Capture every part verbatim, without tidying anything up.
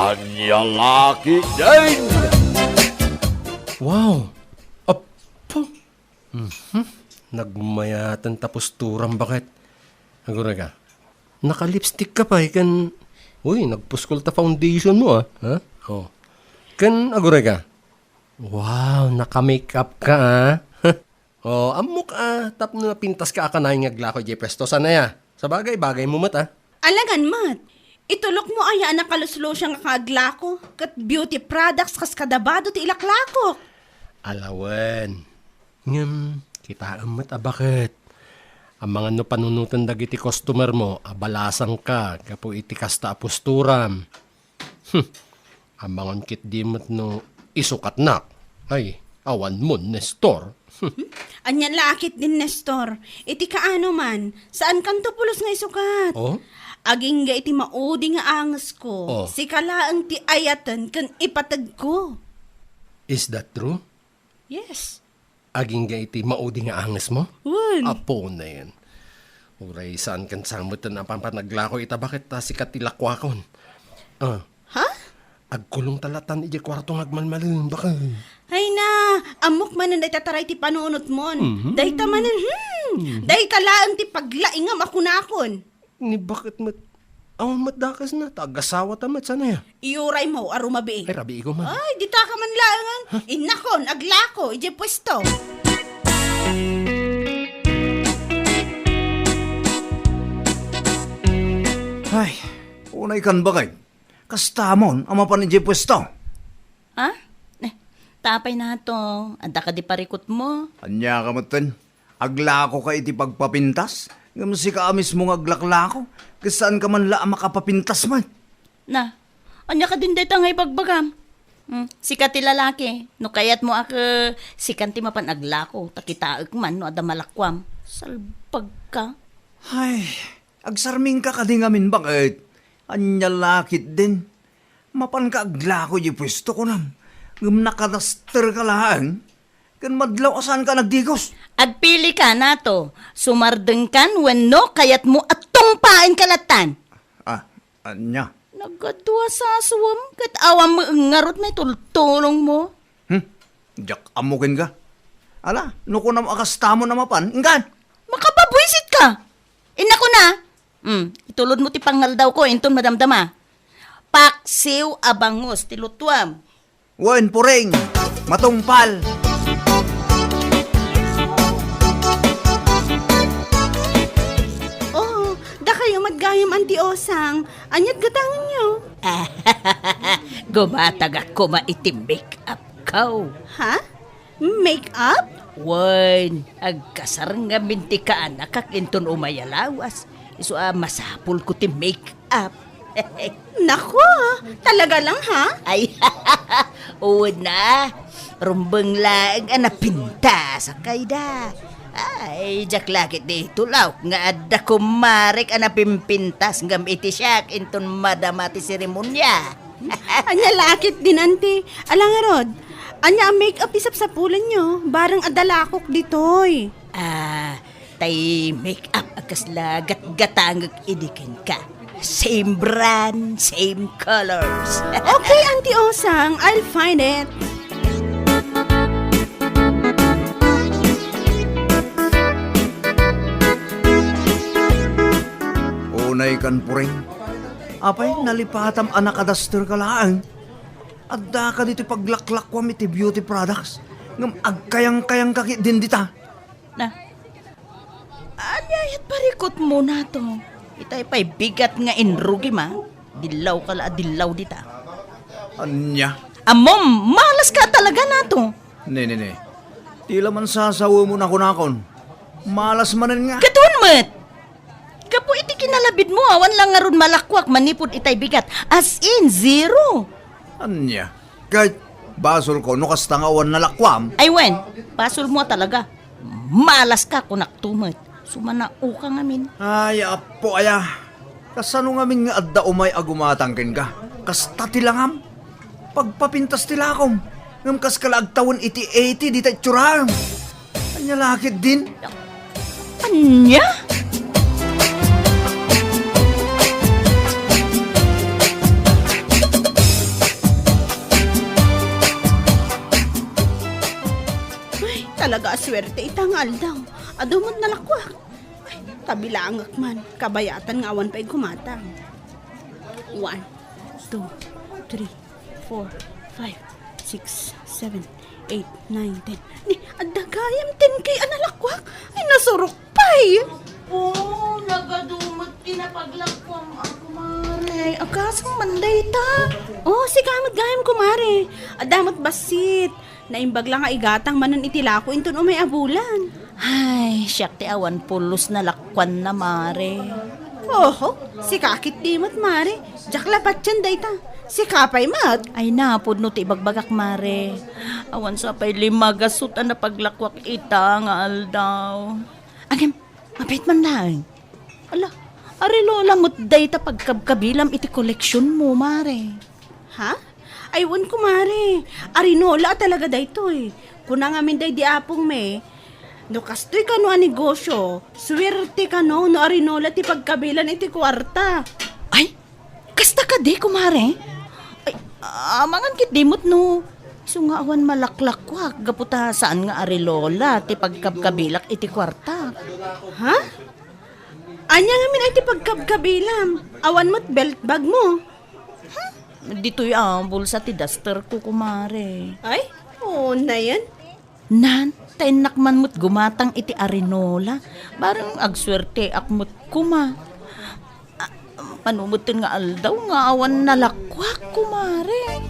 Ania la ketdin? Wow! Apo! Mhm. Nagmayaten ta posturam, baket. Aguray ka. Naka-lipstick ka pay ken, uy, nagpuskol ta foundation mo, ah. Ha? Oh. Ken aguray ka. Wow, naka-makeup ka, ah. Oh, ammok, ah, tapno napintas ka a kanayon nga aglako idiay puesto, saan aya? Sabagay, bagay mo met, ah. Alangan met. Itulok mo aya a nakaluslotion nga kaaglako, ket beauty products kas kadabado ti ilaklako. Alawen. Ngem, kitaem met a baket. Amangan no panunoten dagiti customer mo, abalasangka gapu iti kasta a posturam. Hmm. Amangan ketdi met no isukatnak. Ay, awan mon, Nestor. Hmm? Ania la ketdin, Nestor? Iti kaano man, saankanto pulos nga isukat. Oh? Agingga iti maudi nga angesko, Oh. sika laeng ti ayaten ken ipategko. Is that true? Yes. Agingga iti maudi nga angesmo? Wen. Apo na yan. Uray, saankan sa met a panaglako ita, baket ta sika ti lakuakon. Ah. Ha? Agkulongta latan idiay kuarto nga agmalmalem, baket. Ay na, ammok manen dayta taray ti panunotmon. Mhm. Dayta manen, hmm, Mhm. dayta laeng ti paglaingam a kunakon. Ni baket met, awan met dakesna, ta agasawata met, saan aya? Iyuraymo a rumabii. Ay, rabiiko man. Ay, dita ka man laengen. Ha? Innakon, aglako, idiay puesto. Ay, unay kan, baket. Kastamon a mapan idiay puesto. Ha? Eh, tapay nato. Adda kadi parikutmo? Ania ka metten? Aglako ka iti pagpapintas? Ngem sika a mismo nga aglaklako, ket saan ka man la a makapapintas met. Na, ania kadin dayta nga ibagbagam? Hmm, sika ti lalaki, no kayatmo a ke-, sikan ti mapan aglako, ta kitaek man no adda malakuam. Salbag ka. Ay, agsarmingka kadi ngamin, baket? Ania la ketdin? Mapanka aglako idiay puesto, kunam, ngem nakadaster ka laeng, ken madlaw a saanka nagdigos. Agpili ka, nato. Sumardengkan wenno kayatmo a tungpaenka lattan. Ah, ania? Nagadua sa asuem, ket awan met ngarud may tultulongmo. Hmm? Diak ammo kenka. Ala, no kunam a kastamon a mapan, inkan. Makapabuisit ka! Innakon a! Hmm, itulodmo ti pangaldawko, inton madamdama. Paksiw a bangus ti lutuam. Wen, puring, matungpal. Oh, dakayo met gayam, Anti Osang. Aniat gatangenyo? Gumatagak koma iti make-up ko. Ha? Make-up? Wen, agkasar ngamin ti kaanakak inton umay a lawas. Isu a masapulko ti make-up. Nako, talaga lang, ha? Ay, una, rumbeng laeng a napintas a kayda. Ay, diak la ketdi itulok nga adda kumarek a napimpintas ngem iti siak inton madama ti seremonia. Ania la ketdin, Anti? Ala ngarud, ania a make-up ti sapsapulenyo? Bareng adda lakok ditoy. Ah, tay make-up a kasla gatgatangek idi kenka. Same brand, same colors. Okay, Anti Osang, I'll find it. Unay kan, puring. Apay, nalipatam a nakadaster ka laeng? Adda ka ditoy paglaklakuam iti beauty products, ngem agkayangkayang ka ketdin dita. Na, ania yat parikutmo, nato? Itay pay bigat nga inrugim a. Dillaw ka la a dillaw dita. Ania? Ammom, malas ka talaga, nato. Ne, ne, ne. Ti la man sasawemon a kunakon. Malas manen nga. Ket wen met! Gapu iti kinalabidmo, awan la ngarud malakuak manipud itay bigat. As in, zero. Ania? Ket basolko no kasta nga awan nalakuam. Ay wen, basolmo a talaga. Malas ka, kunakto met. Sumanao ka ngamin. Ay, apo aya. Kasano ngamin nga adda umay a gumatang kenka? Kasta ti langam. Pagpapintas ti lakom. Ngem kaska la agtawen iti eighty dita itsuram. Ania la ketdin? Ania? Kaaswerte ita nga aldaw. Adu met nalakwak. Ay, tabilangek man. Kabayatan nga awan pay gumatang. One, two, three, four, five, six, seven, eight, nine, ten. Ni, adda gayam ten K a nalakwak. Ay, nasurok pay. Oh, nagadumet ti napaglakwam a kumare. Ay, akasang man dayta. Oh, sika met gayam, kumare. Adda met bassit. Naimbag la nga igatang manen iti lako inton umay a bulan. Ay, siak ti awan pulos nalakuanna, mare. Oho, sika ketdi met, mare. Diak la patien dayta. Sika pay met. Ay, napudno ti ibagbagak, mare. Awan sa pay lima gasut a napaglakuak ita nga aldaw. Agem, apay man laeng. Ala, arinola met dayta pagkabkabilam iti koleksionmo, mare. Ha? Ay, wen, kumare. Arinola a talaga daytoy. Kuna ngamin daydi apongmi, no kastoy kano a negosyo, suerte kano no arinola ti pagkabilan iti kuarta. Ay, kasta kadi, kumare? Ay, amangan ketdi met no. Isu nga awan malaklakuak, gapu ta saan nga arinola ti pagkabkabilak iti kuarta. Ha? Ania ngamin ay ti pagkabkabilam? Awan met belt bagmo? Hmm? Ditoy a bulsa ti duster ko, kumare. Ay, oo na yan. Nan, ta innak man met gumatang iti arinola. Bareng agsuerteak met koma. Ah, mano metten nga aldaw nga awan nalakuak, kumare.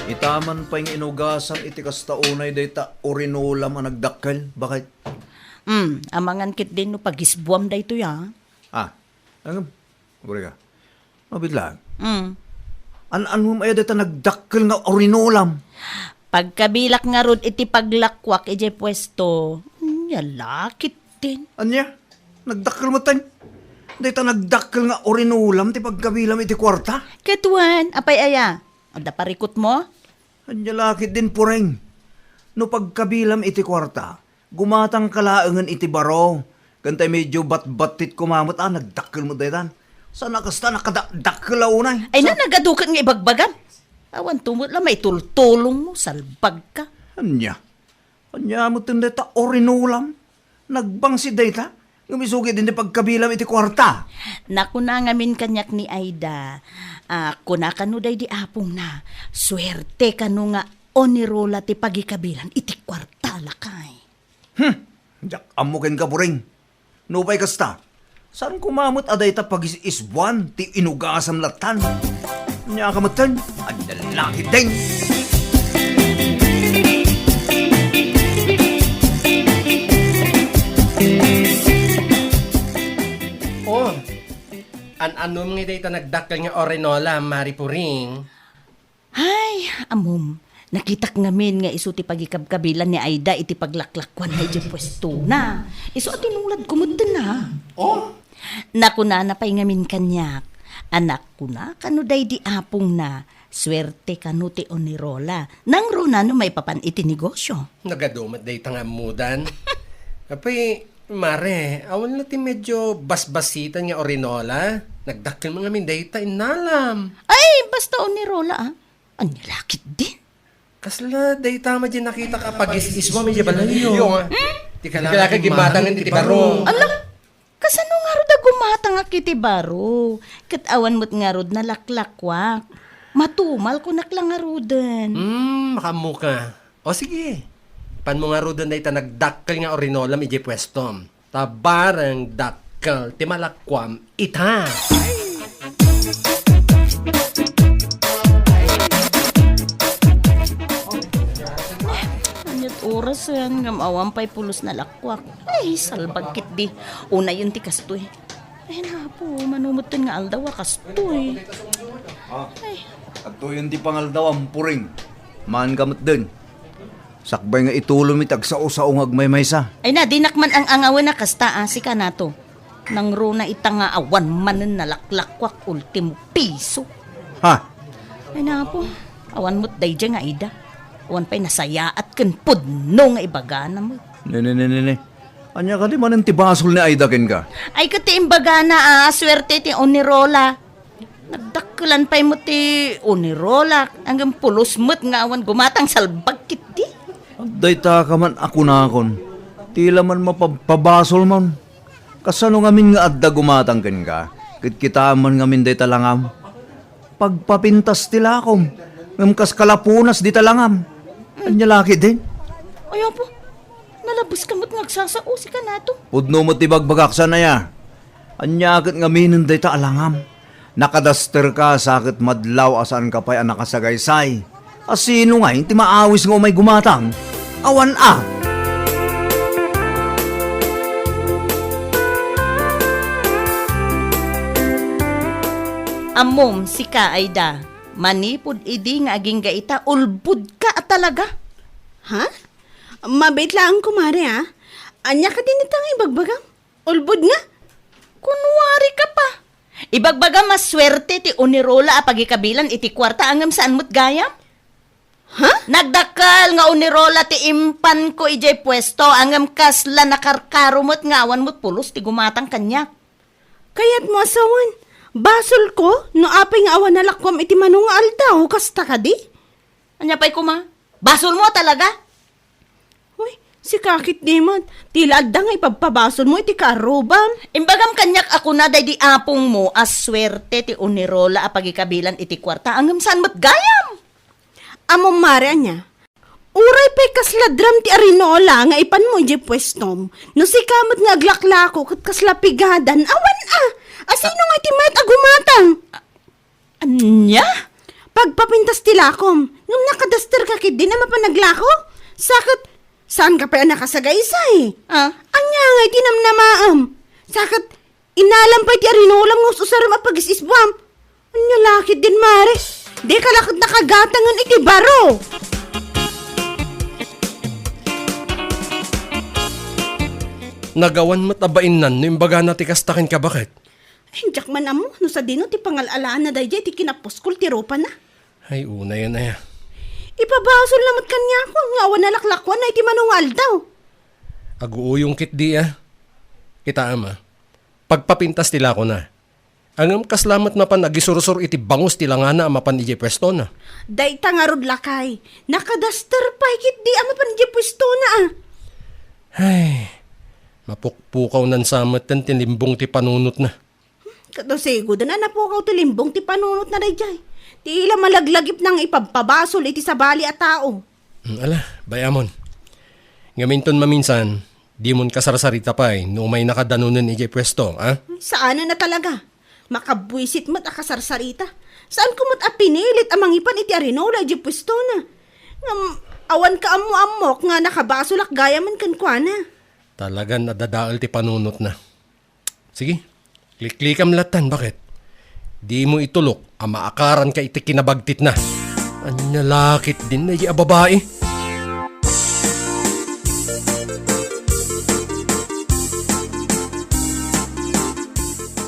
Itaman pay nga inugasam iti kasta unay dayta orinolam a nagdakkel, bakit? Hmm, amangan ketdi no pagisbuam daytoy, a. Ah, agem, agurayka. Mabitlang. Hmm. An-, annom aya dayta nagdakkel nga orinolam? Pagkabilak ngarud iti paglakuak idiay puesto. Ania la ketdin. Ania? Nagdakkel metten? Dayta nagdakkel nga orinolam ti pagkabilam iti kuarta? Ket wen, apay aya? Adda parikutmo? Ania la ketdin, Puring? No pagkabilam iti kuarta, gumatangka laengen iti baro. Ken tay medio batbattit koma met a nagdakkel met daytan. Saan a kasta, nakadakdakkel a unay. Ay, sa- na, nagaduket nga ibagbagam. Awan to met la maitultulongmo, salbagka. Ania? Ania metten dayta orinolam? Nagbangsit dayta? Ngem isu ketdin ti pagkabilam iti kuarta. Nakuna ngamin kaniak ni Aida, a, kuna kano daydi apongna, suerte kano nga onirola ti pagikabilan iti kuarta, lakay. Hmm, diak ammo kenka, Puring. Nupay kasta, saan koma met a dayta pagis-isbuan ti inugasam lattan? Ania ka metten? Adda la ketdin. Oh, an-annom nga dayta nagdakkel nga orinola, Mari Puring? Ay, ammom, nakitak ngamin nga isu ti pagikabkabilan ni Aida iti paglaklakuanna idiay puestona. Isu a tinuladko metten a. Oh? Nakunana pay ngamin kaniak, "Anak, kuna kano daydi apongna, suerte kano ti onirola. Nangruna no maipapan iti negosyo." Nagadu met dayta nga ammodan. Apay, Mare, awan la ti medio basbasitan nga orinola? Nagdakkel man ngamin dayta, innalam. Ay, basta onirola, a. Ania la ketdin? Kasla dayta met diay nakitak a pagis-isbuam idiay balayyo. Hmm? Ti kalaka gimatangen iti baro. Ala, kasano ngarud a gumatangak iti baro? Ket awan met ngarud nalaklakuak. Matumal kunak la ngaruden. Hmm, makaammoka. O sige, ipanmo ngaruden dayta nagdakkel nga orinolam idiay puestom. Ta bareng dakkel ti malakuam ita. Ania't orasen, ngem awan pay pulos nalakuak. Ay, salbag ketdi. Unayen ti kastoy. Ay, napo, mano metten nga aldaw a kastoy. Ah, ay. Adtoyen ti pangaldawam, Puring. Maanka metden. Sakbay nga itulom iti agsao-sao nga agmaymaysa. Ay na, dinak man ang-angawen a kasta, a, sika nato. Nangruna ita nga awan manen nalaklakuak, ultimo piso. Ha? Ay napo, awan met daydiay nga Aida. Awan pay nasayaat ken pudno nga ibagana met. Ne, ne, ne, ne, ne. Ania kadi manen ti basol ni Aida kenka? Ay, ket ti imbagana a suerte ti Unirola. Nagdakkelan pay met ti Unirola, ngem pulos met nga awan gumatang salbag ketdi. Dayta ka man a kunakon, ti la man mapabpabasolmon. Kasano ngamin nga adda gumatang kenka? Ket kitaem man ngamin dayta langam. Pagpapintas ti lakom, ngem kas kalapunas dita langam. Ania la ketdin? Ay, apo, nalabeska met nga agsasao, sika nato. Pudno met ti bagbagak, saan aya? Ania ket ngaminen dayta a langam? Nakadasterka sa ket madlaw a saanka pay a nakasagaysay. A sino ngay ti maawis nga umay gumatang? Awan a! Ammom, sika, Aida, manipud idi nga agingga ita, ulbodka a talaga. Ha? Mabiit laeng, kumare, a? Ania kadi dayta nga ibagbagam? Ulbod nga? Kunwari ka pa. Ibagbagam a suerte ti Unirola a pagikabilan iti kuarta, ngem saan met gayam? Ha? Nagdakkel nga Unirola ti impanko idiay puesto, ngem kasla nakarkaro met nga awan met pulos ti gumatang kaniak. Kayatmo a sawen, basolko no apay nga awan a lakuam iti mano nga aldaw, kasta kadi? Ania pay koma? Basolmo a talaga? Uy, sika ketdi met, ti la adda nga ipabpabasolmo iti kaarrubam. Imbagam kaniak a kuna daydi apongmo a suerte ti Unirola a pagikabilan iti kuarta, ngem saan met gayam? Ammom, mare, ania? Uray pay kasla dram ti arinola nga ipanmo idiay puestom, no sika met nga aglaklako ket kasla pigadan, awan a! A sino ngay ti mayat a gumatang? Ania? Pagpapintas ti lakom, ngem nakadasterka ketdin a mapan aglako? Sa ket, saanka pay a nakasagaysay? Ah? Ania ngay ti namnamaem? Sa ket, inalam pay ti arinolam nga us-usarem a pagis-isbuam. Ania la ketdin, mare? Dika la ket nakagatangen iti baro! Nagawan met a bainnan no imbagana ti kasta kenka, baket. Ay, diak man ammo no sadino ti pangal-alaanna daydiay ti kinapuskol ti rupana. Ay, unayen aya. Ipabasolna met kaniakon nga awan a laklakuanna iti mano nga aldaw. Aguuyong ketdi a. Kitaem a. Pagpapintas ti lakona. Ngem kasla met mapan agisursor iti bangus ti langana a mapan idiay puestona. Dayta ngarud, lakay. Nakadaster pay ketdi a mapan idiay puestona a. Ay, mapukpukawnan sa metten ti limbong ti panunotna. Ket no siguden a napukaw ti limbong ti panunotna daydiay, ti ila malaglagipna nga ipabpabasol iti sabali a tao. Mm, ala, bay-amon. Ngem inton maminsan, dimon kasarsarita pay no umaynaka danonen idiay puesto, a? Saanen a talaga. Makabwisit met a kasarsarita. Saanko met a pinilit a mangipan iti arinola idiay puestona. Ngem, awan kaammo-ammok nga nakabasolak gayamen kenkuana. Talagan nadadael ti panunotna. Sige, kliklikam lattan, baket? Dimo itulok a maakaranka iti kinabagtitna. Ania la ketdin daydiay a babai?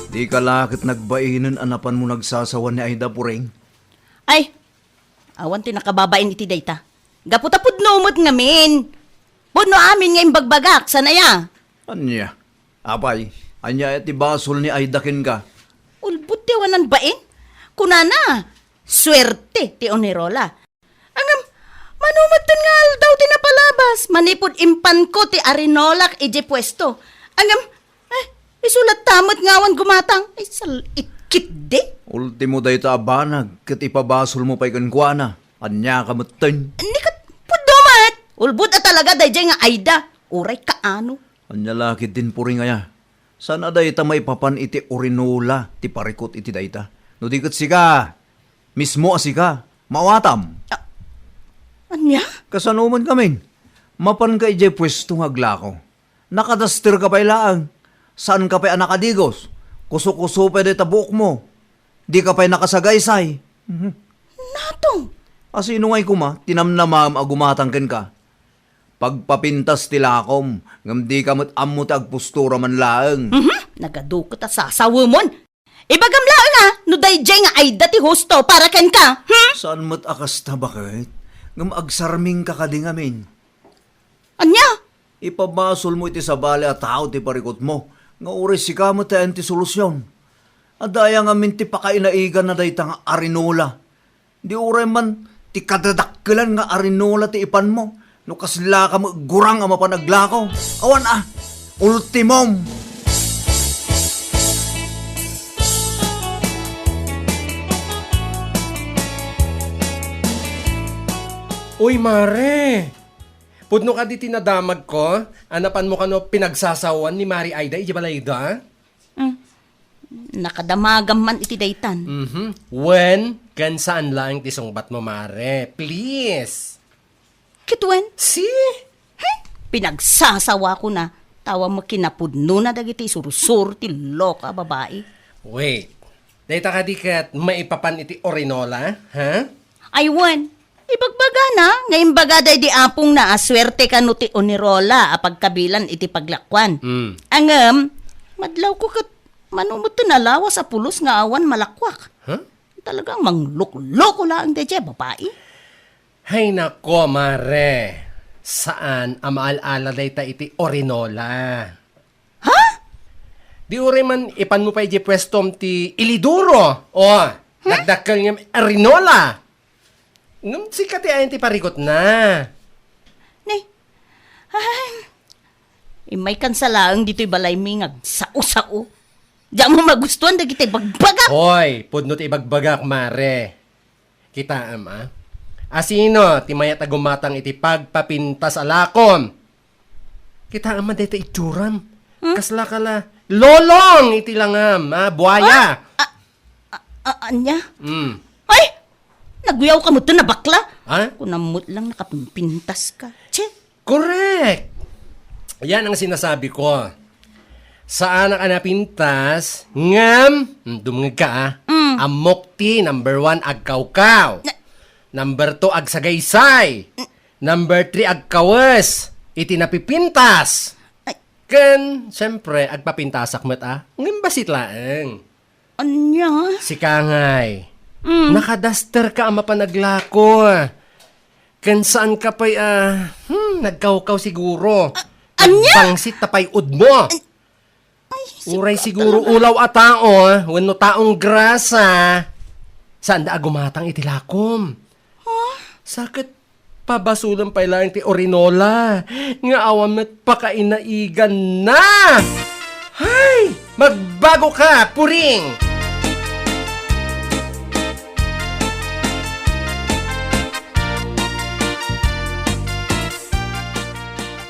Dika la ket nagbainen a napanmo nagsasawa ni Aida, Puring? Ay, awan ti nakababain iti dayta. Gapu ta pudno met ngamin. Pudno amin nga imbagbagak, saan aya? Ania? Apay, ania ti basol ni Aida kenka? Ulbod ti awanan bain. Kunana, suerte ti Unirola. Ngem, mano metten nga aldaw ti napalabas, manipud impanko ti arinolak idiay puesto. Ngem, eh, isu latta met nga awan gumatang. Ay, sal-it ketdi. Ultimo dayta a banag, ket ipabasolmo pay kenkuana. Ania ka metten? Ni ket, pudno met. Ulbod a talaga daydiay nga Aida. Uray kaano. Ania la ketdin, Puring, aya? Saan a dayta maipapan iti urinola ti parikut iti dayta? No di ket sika, mismo a sika, maawatam. A-, ania? Kasano met ngamin? Mapanka idiay puesto nga aglako. Nakadasterka pay laeng. Saanka pay a nakadigos. Kuso-kuso pay dayta buokmo. Dika pay nakasagaysay. Mhm. Natong! A sino ngay koma ti namnamaem a gumatang kenka? Pagpapintas ti lakom, ngem dika met ammo ti agpostura man laeng. Mhm. Nagadu ket a sasawemon. Ibagam laeng a, no daydiay nga Aida ti husto para kenka, hmm? Saan met a kasta, baket? Ngem agsarmingka kadi ngamin? Ania? Ipabasolmo iti sabali a tao ti parikutmo, nga uray sika met ti ayan ti solusion. Adda aya ngamin ti pakainaiganna dayta nga arinola? Di uray man ti kadadakkelan nga arinola ti ipanmo, no kaslaka met gurang a mapan aglako. Awan a, ultimum! Uy, mare! Pudno kadi ti nadamagko a napanmo kano pinagsasawan ni Mari Aida idiay balayda? Hmm. Nakadamagam man iti daytan. Mhm. Wen, ken saan laeng ti sungbatmo, mare. Please. Ket wen? Si? Hmm? Pinagsasawakona. Tawa met kinapudnona dagiti sursuro ti loka a babai. Wait. Dayta kadi ket maipapan iti orinola, ha? Ay wen, ibagbagana nga imbagada idi apongna a suerte kano ti onirola a pagkabilan iti paglakuan. Mm. Ngem, madlawko ket mano met ti nalawas a pulos nga awan malakuak. Huh? Talagang manglukloko laeng daydiay babai. Hay nako, mare. Saan a maal-ala dayta iti orinola. Ha? Di uray man ipanmo pay idiay puestom ti iliduro. O, hmm? Dakdakkel ngem arinola. Ngem sika ti ayan ti parikutna. Ni, ay, immaykan sa laeng ditoy balaymi nga agsao-sao. Diak magustuan dagiti bagbagak. Hoy, pudno ti ibagbagak, mare. Kitaem, a? Asino ti mayat a gumatang iti pagpapintas a lakom? Kitaem a dayta itsuram. Hmm? Kasla ka la, lolong iti langam, a, buaya. Ah, ah, ah, ania? Mm. Ay! Naguyawka met a bakla? Ha? Kunam met lang nakapimpintas ka. Che! Correct! Yan ang sinasabi ko. Saanak a napintas, ngem, hmm, dumngegka, a. Mm. Ammok ti number one agkawkaw. Na- Number two, agsagaysay. Mm. Number three, agkawes iti napipintas. Ay. Ken, siyempre, agpapintasak met, a. Ngem bassit laeng. Ania? Sika ngay. Mm. Nakadaster ka a mapan aglako. Ken saan ka pay, ah, hmm, nagkawkaw siguro. A-, ania? Nagbangsit ta pay udmo. An-, ay, uray sika siguro talaga. Ulaw a tao, wenno taong grasa. Saanda a gumatang iti lakom. Ha? Sakit. Pabasolem pay laeng ti orinola nga awan met pakainaiganna. Hay! Magbago ka, puring!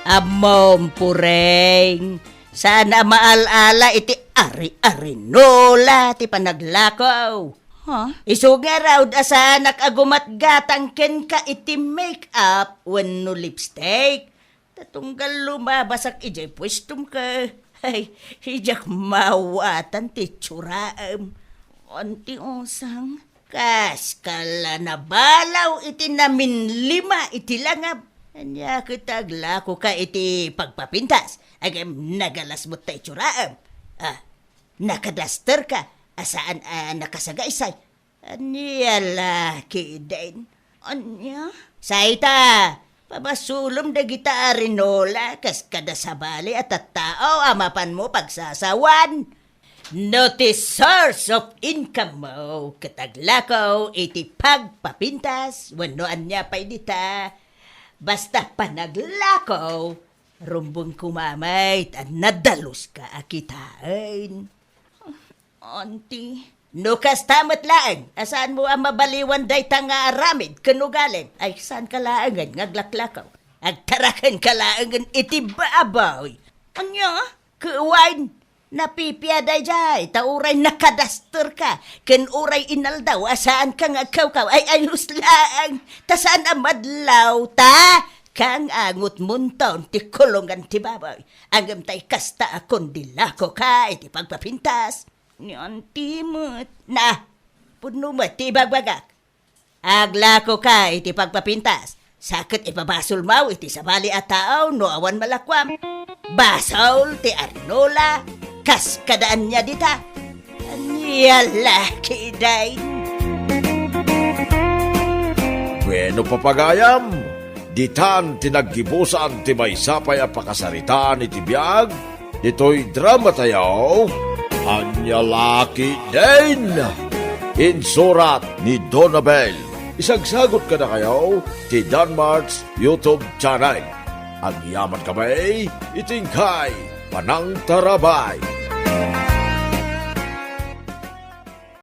Ammom, puring, saan a maal-ala iti ari-arinola ti panaglako. Ha? Isu ngarud a saanak a gumatgatang kenka iti make-up wenno lipstick. Ta tunggal lumabasak idiay puestom ka, ay, diak maawatan ti itsuraem. Auntie Osang, kaska la nabalaw iti naminlima iti langam. Ania ket aglakoka iti pagpapintas, ngem nagalas met ta itsuraem. Ah, nakadaster ka, a saan a nakasagaysay. Ania la ketdin? Ania? Say ta, pabasolem dagita a rinola kas kada sabali a tattao a mapanmo pagsasawan. No ti source of income mo ket aglako iti pagpapintas wenno ania pay dita, basta panaglako, rumbeng koma met a nadaluska a kitaen. Auntie. No kasta met laeng, a saanmo a mabaliwan dayta nga aramid ken ugalim, ay saanka laengen nga aglaklakaw. Agtarakenka laengen iti baboy. Ania? Ket wen, napipia daydiay, ta uray nakadasterka, ken uray inaldaw a saanka nga agkawkaw, ay ayos laeng, ta saan a madlaw, ta kang angot munton ti kulongan ti baboy. Ngem tay kasta a kundi lakoka iti pagpapintas. Ni Auntie met. Na, pudno met ti ibagbagak. Aglakoka iti pagpapintas. Sakit ipabasolmo iti sabali a tao no awan malakuam. Basol ti arinola, kas kada ania dita. Ania la ketdin? Bueno, papagayam, Ditan ti naggibusan ti maysa pay a pakasaritaan iti biag ditoy dramatayo, Ania La Ketdin! Insurat ni Donabel. Isagsagut kadakayo ti Danmart's YouTube channel. Agyamankami iti inkay panangtarabay.